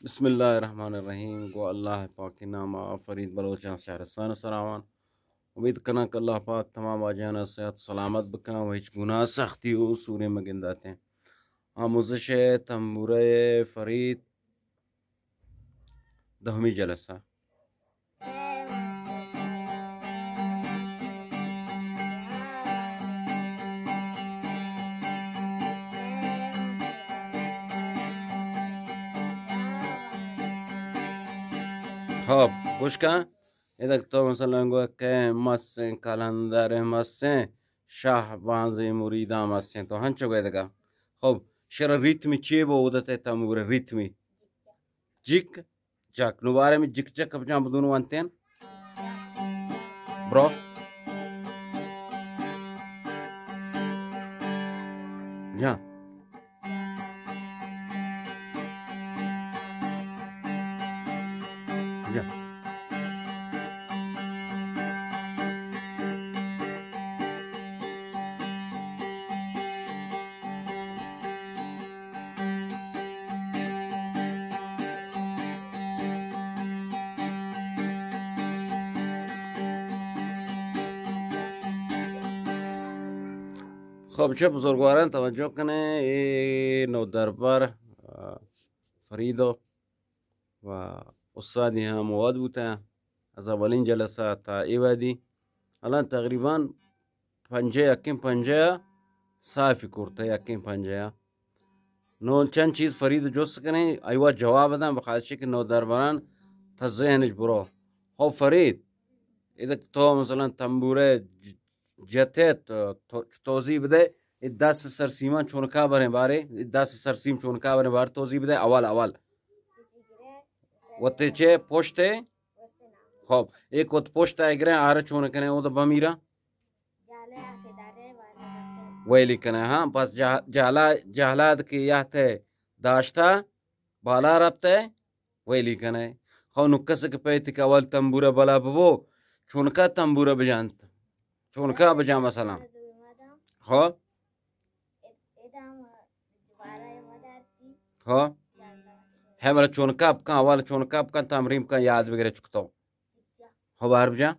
بسم اللہ الرحمن الرحیم۔ گو اللہ پاک نام ءَ فرید بلوچاں شہرستان سراوان۔ امید کناں کہ اللہ پاک تمام واجہاں صحت سلامت بکن و ہچ گناہ سختی و سورے مگنداتیں۔ آموزش تنبورہ فرید، دہمی جلسہ۔ خب، گوش کن۔ ادا تو مثلاً گو کہ مسیں قلندر مسیں شاہ بانزیں مریداں مسیں، تو ہنچو گوئے دگا۔ خب، شرا ریتمی چے بو اودتے تنبورہ ریتمی؟ جک جک۔ نو بارے میں جک جک بجان بدون وانتین۔ برو۔ جان۔ جان۔ خب، چہ بزرگواراں توجہ کنیں، اے نودربر، آ، فریدو و استادی ہم واد بوتاں از اولین جلسہ تا اے وادی۔ الان تقریباً پنجہ، یکیں پنجہ صافی کرتہ، یکیں پنجہ۔ نوں چند چیز فرید جست کنیں، ایوا جواب داں، بخاطر کہ نودربراں تا ذہنش برو۔ ہو فرید، ادا تو مثلاً تنبورہ جتے تو، تو توضیح بدے، اے دست سرسیماں چونکا بریں بارے، اے دست سرسیم چونکا بریں بارے توضیح بدے، اول اول۔ وتے چے پشتے؟ خب، ایک وت پشت ءَ گریں، آرہ چون کنیں، او تو بمیرا؟ ویلی کنیں، ہاں، بس جہ-، جہلا، جہلاد کہ یہتے داشتا، بالا رپتے، ویلی کنیں۔ خو نو کس کہ پیت کہ اول تنبورہ بلا ببو، چونکا تنبورہ بجانت؟ چونکا بجان مثلاً؟ خو؟ خو؟ ہے بلا چونکا بکن، اول چونکا بکن، تمرین بکن، یاد بگرے چکتو۔ خو بار بجان؟